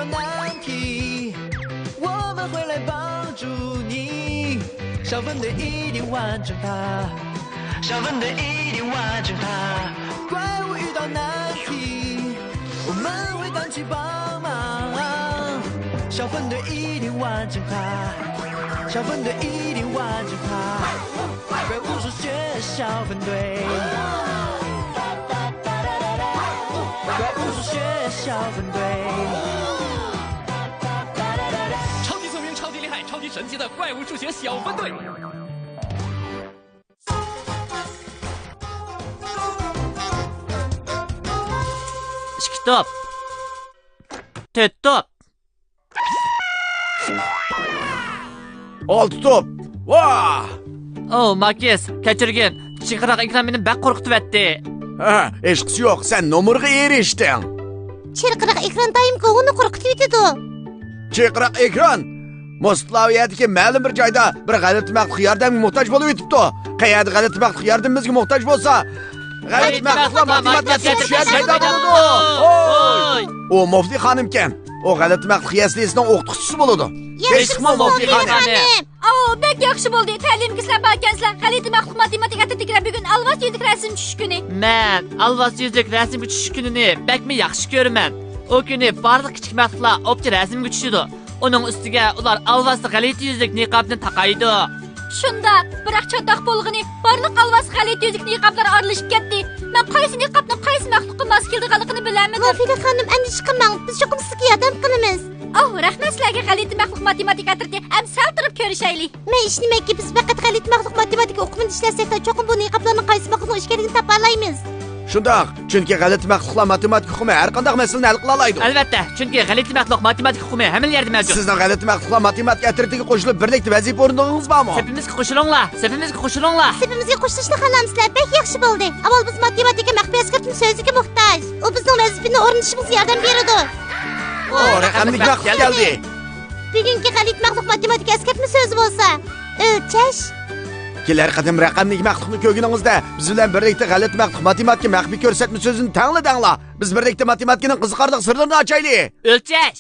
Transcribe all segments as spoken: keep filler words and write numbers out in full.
难题，我们会来帮助你。小分队一定完成它，小分队一定完成它。怪物遇到难题，我们会赶去帮忙。小分队一定完成它，小分队一定完成它。怪物数学小分队，怪物数学小分队。 超级聪明，超级厉害，超级神奇的怪物数学小分队。 ئىككى توپ. تۆت توپ. ئالتە توپ. ۋاھ! ئوۋ، ماكىس، كەچۈرگىن. چىرقىراق ئېكران مېنى بەك قورقۇتۇۋەتتى. ھە، ھېچقىسى يوق، سەن نومۇرغا ئېرىشتىڭ. چىرقىراق ئېكران دائىم گوۋۇنى قورقۇتۇۋېتىدۇ. چىرقىراق ئېكران! مۇستلاۋىيەدىكى مەلۇم بىر جايدا بىر غەلىتە مەخلۇق ياردەمگە موھتاج بولۇۋېتىپتۇ. قەيەردە غەلىتە مەخلۇق ياردىمىمىزگە موھتاج بولسا، غەلىتە مەخلۇقلار ماتېماتىكا ئەترىتى پەيدا بولىدۇ. ھوي! ئۇ مۇفلى خانىمكەن. ئۇ غەلىتە مەخلۇق يەسلىسىنىڭ ئوقۇتقۇچىسى بولىدۇ. ياشىمۇ مۇفلى خانىم. ئاۋۇ بەك ياخشى بولدى. تەلىيىمگە سىلەر باركەنسىلەر. غەلىتە مەخلۇق ماتېماتىكا ئەترىتىگە بۈگۈن ئالۋاستى يۈزلۈك رەسىمگە چۈشۈش كۈنى. مەن ئالۋاستى يۈزلۈك رەسىمگە چۈشۈش كۈنىنى بەكمۇ ياخشى كۆرىمەن. ئۇ كۈنى بارلىق كىچىك مەخلۇقلار ئوپچە رەسىمگە چۈشىدۇ. ئۇنىڭ ئۈستىگە ئۇلار ئالۋاستى غەلىتە يۈزلۈك نىقابنى تاقايدۇ. شۇنداق، بىراق چاتاق بولغىنى بارلىق ئالۋاستى غەلىتە يۈزلۈك نىقابلار ئارىلىشىپ كەتتى. مەن قايسى نىقابنىڭ قايسى مەخلۇققا ماس كېلىدىغانلىقىنى بىلەلمىدىم. مۇفىدە خانىم، ئەندىشە قىلماڭ، بىز چوقۇم سىزگە ياردەم قىلىمىز. ئوھ، رەھمەت سىلەرگە، غەلىتە مەخلۇق ماتېماتىكا ئەترىتى. ئەمدى سەل تۇرۇپ كۆرۈشەيلى. مەن ئىشىنىمەنكى، بىز پەقەت غەلىتە مەخلۇق ماتېماتىكا ئۇقۇمىنى ئىشلەتسەكلا، چوقۇم بۇ نىقابلارنىڭ قايسى مەخلۇقنىڭ ئىكەنلىكىنى تاپالايمىز. شۇنداق، چۈنكى غەلىتە مەخلۇقلار ماتېماتىكا ئۇقۇمى ھەر قانداق مەسىلىنى ھەل قىلالايدۇ. ئەلۋەتتە، چۈنكى غەلىتە مەخلۇق ماتېماتىكا ئۇقۇمى ھەممىلا يەردە مەۋجۇت. سىزنىڭ غەلىتە مەخلۇقلار ماتېماتىكا ئەترىتىگە قوشۇلۇپ، بىرلىكتە ۋەزىپە ئورۇندىغىڭىز بارمۇ؟ سېپىمىزگە قوشۇلۇڭلار، سېپىمىزگە قوشۇلۇڭلار. سېپىمىزگە قوشۇلۇشنى خالامسىلەر؟ بەك ياخشى بولدى. ئاۋۋال بىز ماتېماتىكا مەخپىي ئەسكەرتمە سۆزىگە موھتاج. ئۇ بىزنىڭ ۋەزىپىنى ئورۇندىشىمىزغا ياردەم بېرىدۇ. ئو، رەقەملىك مەخلۇق كەلدى. بۈگۈنكى غەلىتە مەخلۇق ماتېماتىكا ئەسكەرتمە سۆزى بولسا، ئۆلچەش. كېلەر قېتىم رەقەملىك مەخلۇقنى كۆرگىنىڭىزدە، بىز بىلەن بىرلىكتە غەلىتە مەخلۇق ماتېماتىكا مەخپىي كۆرسەتمە سۆزىنى تەڭلىدەڭلار. بىز بىرلىكتە ماتېماتىكىنىڭ قىزىقارلىق سىرلىرىنى ئاچايلى. ئۆلچەش.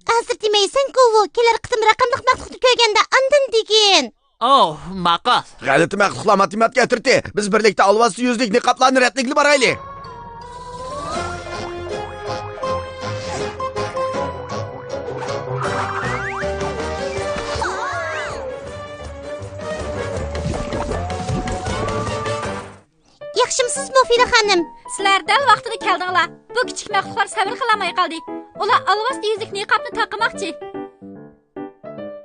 ھازىر دېمەيسەن، گوۋۇ، كېلەر قېتىم رەقەملىك مەخلۇقنى كۆرگەندە ئاندىن دېگىن. ئوھ، ماقۇل. غەلىتە مەخلۇقلار ماتېماتىكا ئەترىتى، بىز بىرلىكتە ئالۋاستى يۈزلۈك نىقابلارنى رەتلىگىلى بارايلى. ياخشىمسىز، مۇفىدە خانىم؟ سىلەر دەل ۋاقتىدا كەلدىڭلار. بۇ كىچىك مەخلۇقلار سەۋر قىلالماي قالدى. ئۇلار ئالۋاستى يۈزلۈك نىقابنى تاقىماقچى.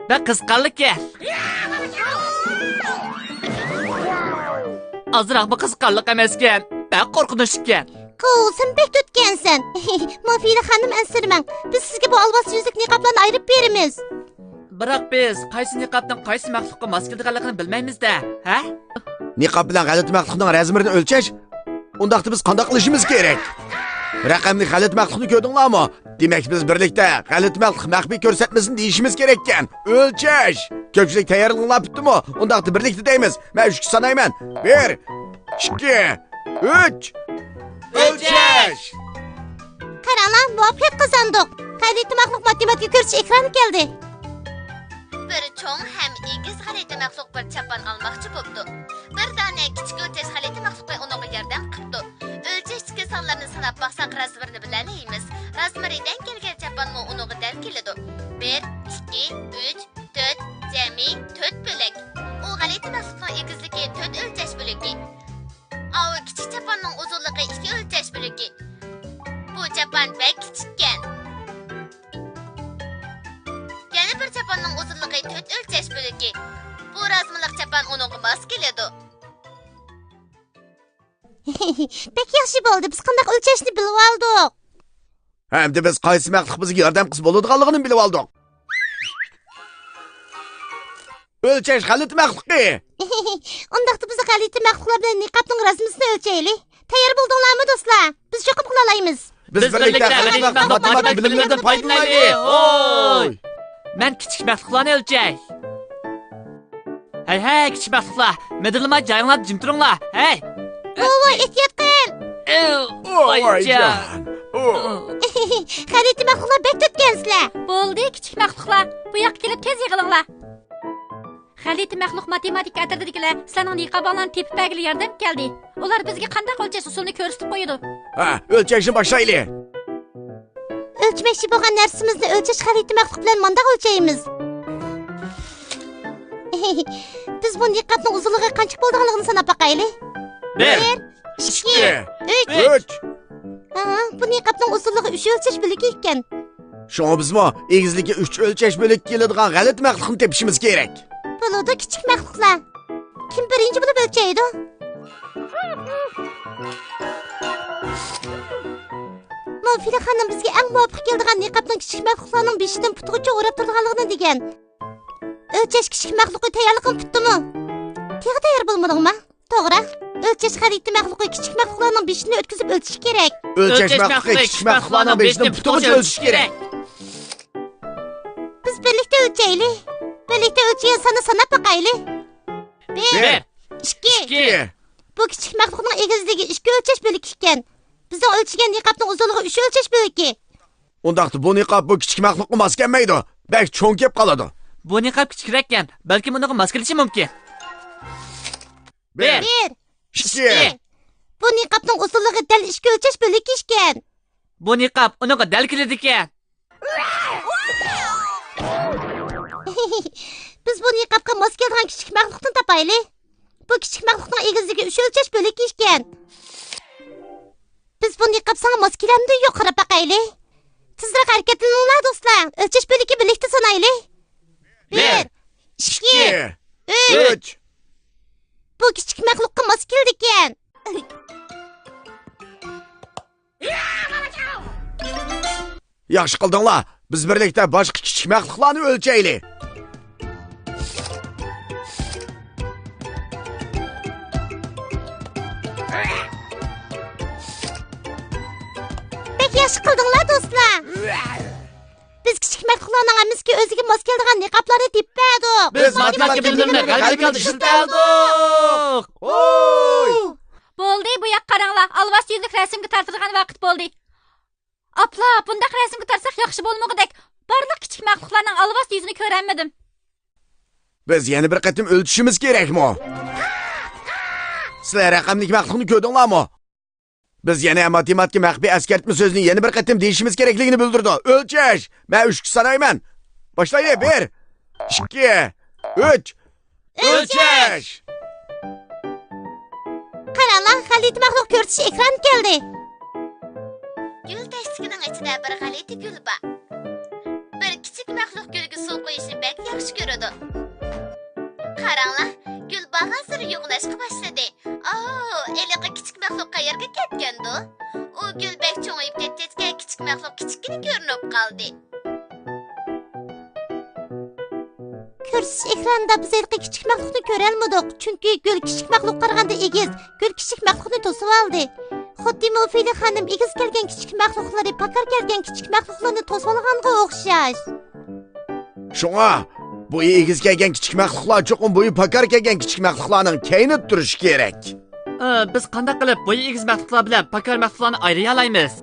بەك قىزىقارلىقكەن. ئازراقمۇ قىزىقارلىق ئەمەسكەن. بەك قورقۇنچلۇقكەن. كوۋ، سەن بەك تۆتكەنسەن. مۇفىدە خانىم، ئەنسىرىمەڭ. بىز سىزگە بۇ ئالۋاستى يۈزلۈك نىقابلارنى ئايرىپ بېرىمىز. بىراق بىز قايسى نىقابنىڭ قايسى مەخلۇققا ماس كېلىدىغانلىقىنى بىلمەيمىز-دە، ھە؟ نىقاب بىلەن غەلىتە مەخلۇقنىڭ رەزىمىنى ئۆلچەش؟ ئۇنداقتا بىز قانداق قىلىشىمىز كېرەك؟ رەقەملىك غەلىتە مەخلۇقنى كۆردۈڭلارمۇ؟ دېمەك، بىز بىرلىكتە غەلىتە مەخلۇق مەخپىي كۆرسەتمىسىنى دېيىشىمىز كېرەككەن. ئۆلچەش! كۆپچىلىك تەييارلىقىڭلار پۈتتىمۇ؟ ئۇنداقتا بىرلىكتە دەيمىز. مەن ئۈچكە سانايمەن. بىر، ئىككى، ئۈچ. ئۆلچەش! قاراڭلار، مۇۋەپپەقىيەت قازاندۇق. غەلىتە مەخلۇق ماتېماتىكا كۆرسىتىش ئېكرانى كەلدى. بىر چوڭ ھەم ئېگىز غەلىتە مەخلۇق بىر چاپان ئالماقچى بوپتۇ. بىر دانە كىچىك ئۆلچەش غەلىتە مەخلۇقى ئۇنىڭغا ياردەم قىپتۇ. ئۆلچەشتىكى سانلارنى ساناپ باقساق، رەزىمىرنى بىلەلەيمىز. رەزىمىرى دەڭ كەلگەن چاپانمۇ ئۇنىڭغا دەل كېلىدۇ. بىر، ئىككى، ئۈچ، تۆت، جەمئىي تۆت بۆلەك. ئۇ غەلىتە مەخلۇقنىڭ ئېگىزلىكى تۆت ئۆلچەش بۆلىكى. ئاۋۇ كىچىك چاپاننىڭ ئۇزۇنلۇقى ئىككى ئۆلچەش بۆلىكى. بۇ چاپان بەك كىچىككەن. يەنە بىر چاپاننىڭ ئۇزۇنلۇقى تۆت ئۆلچەش بۆلىكى. بۇ رازمىلىق چاپان ئۇنىڭغا ماس كېلىدۇ. بەك ياخشى بولدى، بىز قانداق ئۆلچەشنى بىلىۋالدۇق. ئەمدى بىز قايسى مەخلۇق بىزگە ياردەم قىلسا بولىدىغانلىقىنى بىلىۋالدۇق. ئۆلچەش غەلىتە مەخلۇقى. ئۇنداقتا بىز غەلىتە مەخلۇقلار بىلەن نىقابنىڭ رەزمىسىنى ئۆلچەيلى. تەييار بولدۇڭلارمۇ، دوستلار؟ بىز چوقۇم قىلالايمىز. بىز بىز بىرلىكتە بىرلىكتە غەلىتە مەخلۇق ماتېماتىكا بىلىملىرىدىن پايدىلىنايلى. ھوي! مەن كىچىك مەخلۇقلارنى ئۆلچەي. ھەي، ھەي، كىچىك مەخلۇقلار، مىدىرلىماي جايىڭلاردا جىم تۇرۇڭلار، ھەي! ۋاي، ۋاي، ئېھتىيات قىل! ئېۋ، ۋايجان! ۋايجان! ئۇ. غەلىتە مەخلۇقلار بەك تۆتكە ئىكەنسىلەر. بولدى، كىچىك مەخلۇقلار، بۇ ياققا كېلىپ تېز يىغىلىڭلار. غەلىتە مەخلۇق ماتېماتىكا ئەترىتىدىكىلەر سىلەرنىڭ نىقابىڭلارنى تېپىپ بەرگىلى ياردەمگە كەلدى. ئۇلار بىزگە قانداق ئۆلچەش ئۇسۇلىنى كۆرسىتىپ قويىدۇ. ھە، ئۆلچەشنى باشلايلى. ئۆلچىمەكچى بولغان نەرسىمىزنى ئۆلچەش غەلىتە مەخلۇق بىلەن مانداق ئۆلچەيمىز. بىز بۇ نىقابنىڭ ئۇزۇنلۇقى قانچىلىك بولىدىغانلىقىنى ساناپ باقايلى. بىر، بىر، ئىككى، ئىككى، ئۈچ. ئۈچ. ھا، بۇ نىقابنىڭ ئۇزۇنلۇقى ئۈچ ئۆلچەش بۆلىكى ئىكەن. شۇڭا بىزمۇ ئېگىزلىكى ئۈچ ئۆلچەش بۆلىككە كېلىدىغان غەلىتە مەخلۇقنى تېپىشىمىز كېرەك. بولىدۇ، كىچىك مەخلۇقلار. كىم بىرىنچى بولۇپ ئۆلچەيدۇ؟ مۇفىدە خانىم بىزگە ئەڭ مۇۋاپىق كېلىدىغان نىقابنىڭ كىچىك مەخلۇقلارنىڭ بېشىدىن پۇتىغىچە ئوراپ تۇرىدىغانلىقىنى دېگەن. ئۆلچەش كىچىك مەخلۇقى تەييارلىقىڭ پۈتتىمۇ؟ تېخى تەييار بولمىدىڭما؟ توغرا. ئۆلچەش غەلىتە مەخلۇقى كىچىك مەخلۇقلارنىڭ بېشىدىن ئۆتكۈزۈپ ئۆلچىشى كېرەك. ئۆلچەش مەخلۇقى كىچىك مەخلۇقلارنىڭ بېشىدىن پۇتىغىچە ئۆلچىشى كېرەك. بىز بىرلىكتە ئۆلچەيلى. بىرلىكتە ئۆلچىگەن ساننى ساناپ باقايلى. بىر، بىر، ئىككى. ئىككى. بۇ كىچىك مەخلۇقنىڭ ئېگىزلىكى ئىككى ئۆلچەش بۆلىكى ئىكەن. بىزنىڭ ئۆلچىگەن نىقابنىڭ ئۇزۇنلۇقى ئۈچ ئۆلچەش بۆلىكى. ئۇنداقتا بۇ نىقاب بۇ كىچىك مەخلۇققا ماس كەلمەيدۇ. بەك چوڭ كېلىپ قالىدۇ. بۇ نىقاب كىچىكرەككەن، بەلكىم ئۇنىڭغا ماس كېلىشى مۇمكىن. بىر، بىر، ئىككى. ئىككى. بۇ نىقابنىڭ ئۇزۇنلۇقى دەل ئىككى ئۆلچەش بۆلىكى ئىكەن. بۇ نىقاب ئۇنىڭغا دەل كېلىدىكەن. بىز بۇ نىقابقا ماس كېلىدىغان كىچىك مەخلۇقنى تاپايلى. بۇ كىچىك مەخلۇقنىڭ ئېگىزلىكى ئۈچ ئۆلچەش بۆلىكى ئىكەن. بىز بۇ نىقاب ساڭا ماس كېلەمدۇ يوق قاراپ باقايلى. تېزرەك ھەرىكەتلىنىڭلار دوستلار. ئۆلچەش بۆلىكى بىرلىكتە سانايلى. بىر، بىر، ئىككى، ئىككى، ئۈچ. ئۈچ. بۇ كىچىك مەخلۇققا ماس كېلىدىكەن. ياخشى قىلدىڭلار. بىز بىرلىكتە باشقا كىچىك مەخلۇقلارنى ئۆلچەيلى. بەك ياخشى قىلدىڭلار دوستلار. بىز كىچىك مەخلۇقلارنىڭ ھەممىسىگە ئۆزىگە ماس كېلىدىغان نىقابلارنى تېپىپ بەردۇق. بىز ماتېماتىكا بىلىملىرىنى غەلىبە قىلىپ ئىشلىتەلدۇق. ۋوي! بولدى، بۇ ياققا قاراڭلار. ئالۋاستى يۈزلۈك رەسىمگە تارتىدىغان ۋاقىت بولدى. ئاپلا، بۇنداق رەسىمگە تارتساق ياخشى بولمىغۇدەك. بارلىق كىچىك مەخلۇقلارنىڭ ئالۋاستى يۈزىنى كۆرەلمىدىم. بىز يەنە بىر قېتىم ئۆلچىشىمىز كېرەكمۇ؟ سىلەر رەقەملىك مەخلۇقنى كۆردۈڭلارمۇ؟ بىز يەنە ماتېماتىكا مەخپىي ئەسكەرتمە سۆزىنى يەنە بىر قېتىم دېيىشىمىز كېرەكلىكىنى بىلدۈردى. ئۆلچەش! مەن ئۈچكە سانايمەن. باشلايلى. بىر، ئىككى، ئۈچ. ئۆلچەش! قاراڭلار، غەلىتە مەخلۇق كۆرسىتىش ئېكرانى كەلدى. گۈل تەشتىكىنىڭ ئىچىدە بىر غەلىتە گۈل بار. بىر كىچىك مەخلۇق گۈلگە سۇ قۇيۇشنى بەك ياخشى كۆرىدۇ. قاراڭلار، گۈل بارغانسېرى يوغىناشقا باشلىدى. ئاۋۇ، ھېلىقى كىچىك مەخلۇق قەيەرگە كەتكەندۇ؟ ئۇ گۈل بەك چوڭىيىپ كەتكەچكە، كىچىك مەخلۇق كىچىككىنە كۆرۈنۈپ قالدى. كۆرسىتىش ئېكرانىدا بىز ھېلىقى كىچىك مەخلۇقنى كۆرەلمىدۇق، چۈنكى گۈل كىچىك مەخلۇققا قارىغاندا ئېگىز، گۈل كىچىك مەخلۇقنى توسۇۋالدى. خۇددى مۇفىدە خانىم ئېگىز كەلگەن كىچىك مەخلۇقلىرى پاكار كەلگەن كىچىك مەخلۇقلارنى توسۇۋالغانغا ئوخشاش. شۇڭا، بويى ئېگىز كەلگەن كىچىك مەخلۇقلار چوقۇم بويى پاكار كەلگەن كىچىك مەخلۇقلارنىڭ كەينىدە تۇرۇشى كېرەك. ئى، بىز قانداق قىلىپ بويى ئېگىز مەخلۇقلار بىلەن پاكار مەخلۇقلارنى ئايرىيالايمىز؟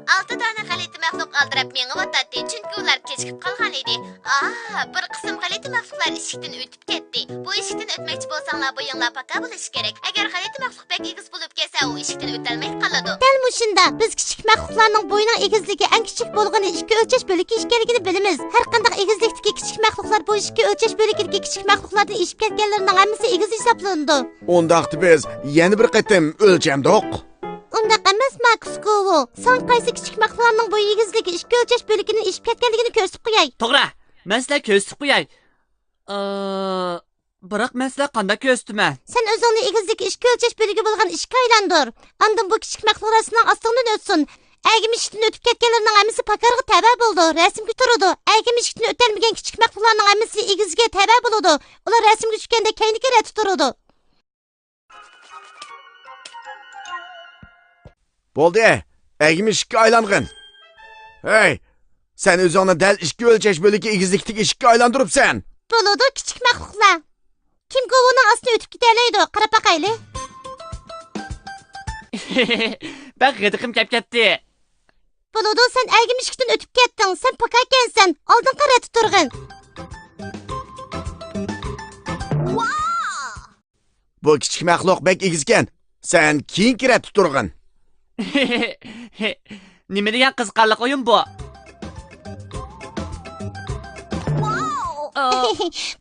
ئالتە دانە غەلىتە مەخلۇق ئالدىراپ مېڭىۋاتاتتى، چۈنكى ئۇلار كېچىكىپ قالغانىدى. ئاھ، بىر قىسىم غەلىتە مەخلۇقلار ئىشىكتىن ئۆتۈپ كەتتى. بۇ ئىشىكتىن ئۆتمەكچى بولساڭلار، بويۇڭلار پاكار بولۇشى كېرەك. ئەگەر غەلىتە مەخلۇق بەك ئېگىز بولۇپ كەتسە، ئۇ ئىشىكتىن ئۆتەلمەي قالىدۇ. دەل مۇشۇنداق، بىز كىچىك مەخلۇقلارنىڭ بويىنىڭ ئېگىزلىكى ئەڭ كىچىك بولغىنى ئىككى ئۆلچەش بۆلىكى ئىكەنلىكىنى بىلىمىز. ھەر قانداق ئېگىزلىكتىكى كىچىك مەخلۇقلار بۇ ئىككى ئۆلچەش بۆلىكىدىكى كىچىك مەخلۇقلاردىن ئېشىپ كەتكەنلىرىنىڭ ھەممىسى ئېگىز ھېسابلىنىدۇ. ئۇنداقتا بىز يەنە بىر قېتىم ئۆلچەمدۇق. ئۇنداق ئەمەس، ماكۇس گوۋۇ. ساڭا قايسى كىچىك مەخلۇقلارنىڭ بويى ئېگىزلىكى ئىككى ئۆلچەش بۆلىكىدىن ئېشىپ كەتكەنلىكىنى كۆرسىتىپ قوياي. توغرا، مەن سىلەرگە كۆرسىتىپ قوياي. ئى، بىراق مەن سىلەرگە قانداق كۆرسىتىمەن؟ سەن ئۆزۈڭنى ئېگىزلىكى ئىككى ئۆلچەش بۆلىكى بولغان ئىشىككە ئايلاندۇر. ئاندىن بۇ كىچىك مەخلۇقلار سېنىڭ ئاستىڭدىن ئۆتسۇن. ئەگىم ئىشىكتىن ئۆتۈپ كەتكەنلىرىنىڭ ھەممىسى پاكارغا تەۋە بولىدۇ، رەسىمگە تۇرىدۇ. ئەگىم ئىشىكتىن ئۆتەلمىگەن كىچىك مەخلۇقلارنىڭ ھەممىسى ئېگىزگە تەۋە بولىدۇ. ئۇلار رەسىمگە چۈشكەندە كەينىگە رەتتە تۇرىدۇ. بولدى، ئەگىم ئىشىككە ئايلانغىن. ھەي، سەن ئۆزۈڭنى دەل ئىككى ئۆلچەش بۆلىكى ئېگىزلىكتىكى ئىشىككە ئايلاندۇرۇپسەن. بولىدۇ، كىچىك مەخلۇقلار. كىم گوۋۇنىڭ ئاستىنى ئۆتۈپ كېتەلەيدۇ؟ قاراپ باقايلى. بەك غىدىقىم كەپ كەتتى. بولىدۇ، سەن ئەگىم ئىشىكتىن ئۆتۈپ كەتتىڭ. سەن بۇ كىچىك مەخلۇق بەك ئېگىزكەن. سەن كېيىنكى رەتتە تۇرغىن. نېمە دېگەن قىزىقارلىق ئويۇن بۇ؟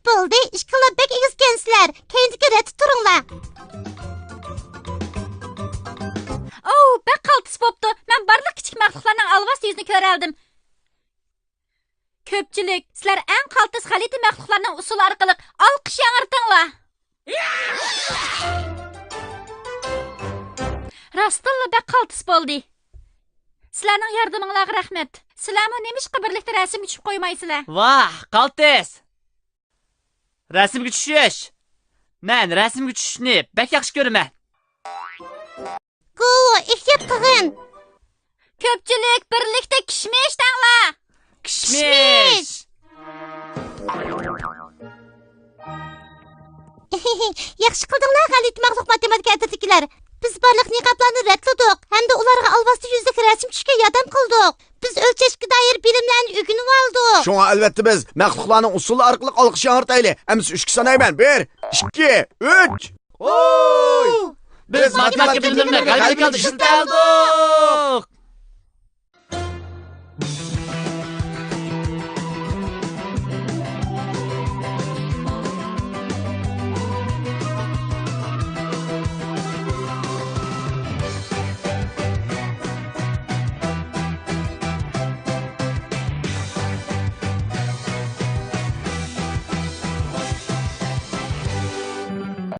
بولدى، ئىككىڭلار بەك ئېگىزكەنسىلەر. كەينىدىكى رەتتە تۇرۇڭلار. ئوۋ، بەك قالتىس بوپتۇ. مەن بارلىق كىچىك مەخلۇقلارنىڭ ئالۋاستى يۈزىنى كۆرەلىدىم. كۆپچىلىك، سىلەر ئەڭ قالتىس غەلىتە مەخلۇقلارنىڭ ئۇسسۇلى ئارقىلىق ئالقىش ياڭرىتىڭلار. راستتىنلا بەك قالتىس بولدى. سىلەرنىڭ ياردىمىڭلارغا رەھمەت. سىلەرمۇ نېمىشقا بىرلىكتە رەسىمگە چۈشۈپ قويمايسىلەر؟ ۋاھ، قالتىس! رەسىمگە چۈشۈش! مەن رەسىمگە چۈشۈشنى بەك ياخشى كۆرىمەن. گوۋۇ، ئېھتىيات قىلغىن! كۆپچىلىك، بىرلىكتە كىشمىش دەڭلار! كىشمىش! ياخشى قىلدىڭلار، غەلىتە مەخلۇق ماتېماتىكا ئەترىتىدىكىلەر. بىز بارلىق نىقابلارنى رەتلىدۇق ھەمدە ئۇلارغا ئالۋاستى يۈزلۈك رەسىم چۈشۈشكە ياردەم قىلدۇق. بىز ئۆلچەشكە دائىر بىلىملەرنى ئۆگىنىۋالدۇق. شۇڭا ئەلۋەتتە بىز مەخلۇقلارنىڭ ئۇسسۇلى ئارقىلىق ئالقىش ياڭرىتايلى. ئەمىسە ئۈچكە سانايمەن. بىر، ئىككى، ئۈچ. ۋوي! بىز ماتېماتىكا بىلىملىرىنى غەلىبىلىك ھالدا ئىشلىتەلدۇق.